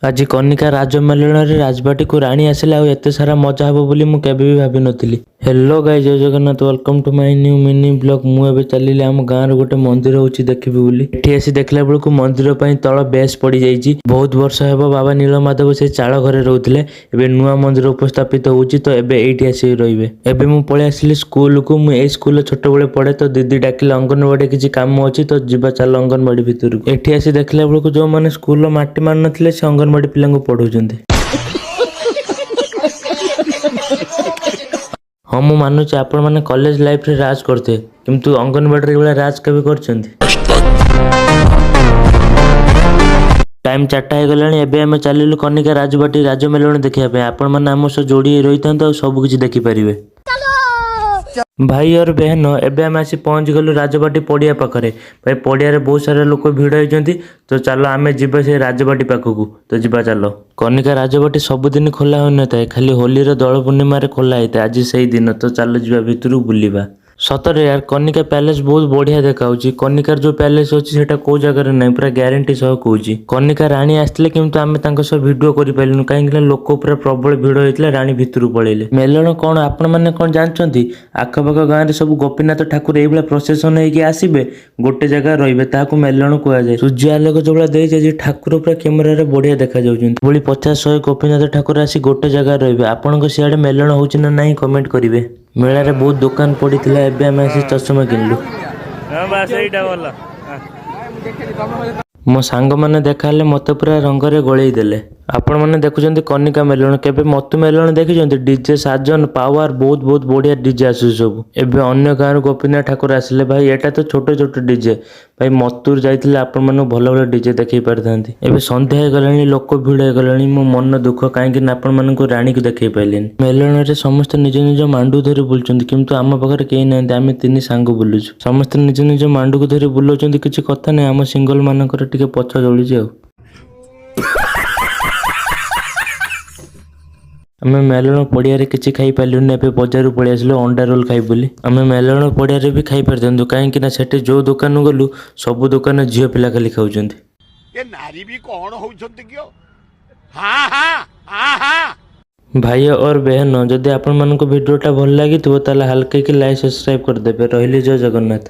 ଆଜି କନିକା ରାଜମେଲଣରେ ରାଜବାଟୀକୁ ରାଣୀ ଆସିଲେ ଆଉ ଏତେ ସାରା ମଜା ହେବ ବୋଲି ମୁଁ କେବେ ବି ଭାବିନଥିଲି। Hello guys, Jay Jagannath. Welcome to my new mini vlog. ମୁଁ ଏବେ ଚାଲିଲି, ଆମ ଗାଁର ଗୋଟେ ମନ୍ଦିର ହଉଛି, ଦେଖିବି ବୋଲି। ଏଠି ଆସି ଦେଖିଲା ବେଳକୁ ମନ୍ଦିର ପାଇଁ ତଳ ବେସ୍ ପଡିଯାଇଛି। ବହୁତ ବର୍ଷ ହେବ ବାବା ନୀଳମାଧବ ସେ ଚାଳ ଘରେ ରହୁଥିଲେ। ଏବେ ନୂଆ ମନ୍ଦିର ଉପସ୍ଥାପିତ ହଉଛି, ତ ଏବେ ଏଇଠି ଆସିକି ରହିବେ। ଏବେ ମୁଁ ପଳେଇ ଆସିଲି ସ୍କୁଲକୁ। ମୁଁ ଏଇ ସ୍କୁଲରେ ଛୋଟବେଳେ ପଢେ। ତ ଦିଦି ଡାକିଲେ, ଅଙ୍ଗନବାଡି କିଛି କାମ ଅଛି, ତ ଯିବା ଚାଲ ଅଙ୍ଗନବାଡି ଭିତରକୁ। ଏଠି ଆସି ଦେଖିଲା ବେଳକୁ ଯୋଉମାନେ ସ୍କୁଲର ମାଟି ମାରୁନଥିଲେ, ସେ ଅଙ୍ଗନବାଡି ପିଲାଙ୍କୁ ପଢଉଛନ୍ତି। ହଁ, ମୁଁ ମାନୁଛି, ଆପଣମାନେ କଲେଜ ଲାଇଫରେ ରାଜ କରୁଥିବେ, କିନ୍ତୁ ଅଙ୍ଗନବାଡ଼ିରେ ଏଇଭଳିଆ ରାଜ କେବେ କରିଛନ୍ତି? ଟାଇମ୍ 4ଟା ହେଇଗଲାଣି। ଏବେ ଆମେ ଚାଲିଲୁ କନିକା ରାଜବାଟୀ ରାଜମେଲଣ ଦେଖିବା ପାଇଁ। ଆପଣମାନେ ଆମ ସହ ଯୋଡ଼ି ହେଇ ରହିଥାନ୍ତୁ ଆଉ ସବୁ କିଛି ଦେଖିପାରିବେ। ଭାଇ और बहन, ଏବେ ଆମେ ଆସି ପହଞ୍ଚିଗଲୁ ରାଜବାଟୀ ପଡ଼ିଆ ପାଖରେ। ଭାଇ, ପଡ଼ିଆରେ ବହୁତ ସାରା ଲୋକ ଭିଡ଼ ହେଇଛନ୍ତି। ତ ଚାଲ, ଆମେ ଯିବା ସେ ରାଜବାଟୀ ପାଖକୁ। ତ ଯିବା ଚାଲ। କନିକା ରାଜବାଟୀ ସବୁଦିନ ଖୋଲା ହୋଇନଥାଏ, ଖାଲି ହୋଲିର ଦୋଳ ପୂର୍ଣ୍ଣିମାରେ ଖୋଲା ହେଇଥାଏ। ଆଜି ସେଇ ଦିନ। ତ ଚାଲ ଯିବା ଭିତରକୁ, ବୁଲିବା। ସତରେ ୟାର, କନିକା ପ୍ୟାଲେସ ବହୁତ ବଢିଆ ଦେଖାଯାଉଛି। କନିକାର ଯୋଉ ପ୍ୟାଲେସ ଅଛି, ସେଟା କୋଉ ଜାଗାରେ ନାହିଁ, ପୁରା ଗ୍ୟାରେଣ୍ଟି ସହ କହୁଛି। କନିକା ରାଣୀ ଆସିଥିଲେ, କିନ୍ତୁ ଆମେ ତାଙ୍କ ସହ ଭିଡିଓ କରିପାରିଲୁନୁ, କାହିଁକି ନା ଲୋକ ପୁରା ପ୍ରବଳ ଭିଡ ହେଇଥିଲା। ରାଣୀ ଭିତରକୁ ପଳେଇଲେ। ମେଲଣ କଣ, ଆପଣମାନେ କଣ ଜାଣିଛନ୍ତି? ଆଖପାଖ ଗାଁରେ ସବୁ ଗୋପୀନାଥ ଠାକୁର ଏଇଭଳିଆ ପ୍ରସେସନ ହେଇକି ଆସିବେ, ଗୋଟେ ଜାଗାରେ ରହିବେ, ତାହାକୁ ମେଲଣ କୁହାଯାଏ। ସୂର୍ଯ୍ୟ ଆଲୋକ ଯୋଉଭଳିଆ ଦେଇଛି ଆଜି, ଠାକୁର ପୁରା କ୍ୟାମେରାରେ ବଢିଆ ଦେଖାଯାଉଛନ୍ତି। ଏଭଳି 50-100 ଗୋପୀନାଥ ଠାକୁର ଆସି ଗୋଟେ ଜାଗାରେ ରହିବେ। ଆପଣଙ୍କ ସିଆଡେ ମେଲଣ ହଉଛି ନା ନାହିଁ, କମେଣ୍ଟ କରିବେ। ମେଳାରେ ବହୁତ ଦୋକାନ ପଡିଥିଲା। ଏବେ ଆମେ ଆସି ଚଷମା କିଣିଲୁ। ହଁ, ବାସ୍, ଏଇଟା ଭଲ। ମୋ ସାଙ୍ଗମାନେ ଦେଖା ହେଲେ, ମତେ ପୁରା ରଙ୍ଗରେ ଗୋଳେଇ ଦେଲେ। ଆପଣମାନେ ଦେଖୁଛନ୍ତି କନିକା ମେଲଣ। କେବେ ମତୁ ମେଲଣ ଦେଖିଛନ୍ତି? ଡିଜେ ସାଜନ ପାୱାର, ବହୁତ ବହୁତ ବଢିଆ ଡିଜେ ଆସୁଛି ସବୁ। ଏବେ ଅନ୍ୟ ଗାଁରୁ ଗୋପୀନାଥ ଠାକୁର ଆସିଲେ। ଭାଇ, ଏଇଟା ତ ଛୋଟ ଛୋଟ ଡିଜେ। ଭାଇ, ମତୁର ଯାଇଥିଲେ ଆପଣମାନଙ୍କୁ ଭଲ ଭଲ ଡିଜେ ଦେଖେଇ ପାରିଥାନ୍ତି। ଏବେ ସନ୍ଧ୍ୟା ହେଇଗଲାଣି, ଲୋକ ଭିଡ଼ ହେଇଗଲାଣି। ମୋ ମନ ଦୁଃଖ, କାହିଁକି ନା ଆପଣମାନଙ୍କୁ ରାଣୀକୁ ଦେଖେଇ ପାରିଲିନି। ମେଲଣରେ ସମସ୍ତେ ନିଜ ନିଜ ମାଣ୍ଡୁ ଧରି ବୁଲୁଛନ୍ତି, କିନ୍ତୁ ଆମ ପାଖରେ କେହି ନାହାନ୍ତି। ଆମେ ତିନି ସାଙ୍ଗ ବୁଲୁଛୁ। ସମସ୍ତେ ନିଜ ନିଜ ମାଣ୍ଡୁକୁ ଧରି ବୁଲଉଛନ୍ତି, କିଛି କଥା ନାହିଁ। ଆମ ସିଙ୍ଗଲ ମାନଙ୍କର ଟିକେ ପଛ ଜଳୁଛି। ଆଉ ଆମେ ମେଲଣ ପଡ଼ିଆରେ କିଛି ଖାଇପାରିଲୁନି। ଏବେ ବଜାରକୁ ପଳେଇ ଆସିଲୁ ଅଣ୍ଡା ରୋଲ ଖାଇବୁ ବୋଲି। ଆମେ ମେଲଣ ପଡ଼ିଆରେ ବି ଖାଇପାରିଥାନ୍ତୁ, କାହିଁକି ନା ସେଠି ଯୋଉ ଦୋକାନ ଗଲୁ, ସବୁ ଦୋକାନ ଝିଅ ପିଲା ଖାଲି ଖାଉଛନ୍ତି। ଏ ନାରୀ ବି କଣ ହଉଛନ୍ତି କି? ହଁ ହଁ ହଁ ହଁ। ଭାଇ और बहन, ଯଦି ଆପଣମାନଙ୍କୁ ଭିଡ଼ିଓଟା ଭଲ ଲାଗିଥିବ, ତାହେଲେ ହାଲକା କି ଲାଇକ୍, ସବସ୍କ୍ରାଇବ୍ କରିଦେବେ। ରହିଲି, ଜୟ ଜଗନ୍ନାଥ।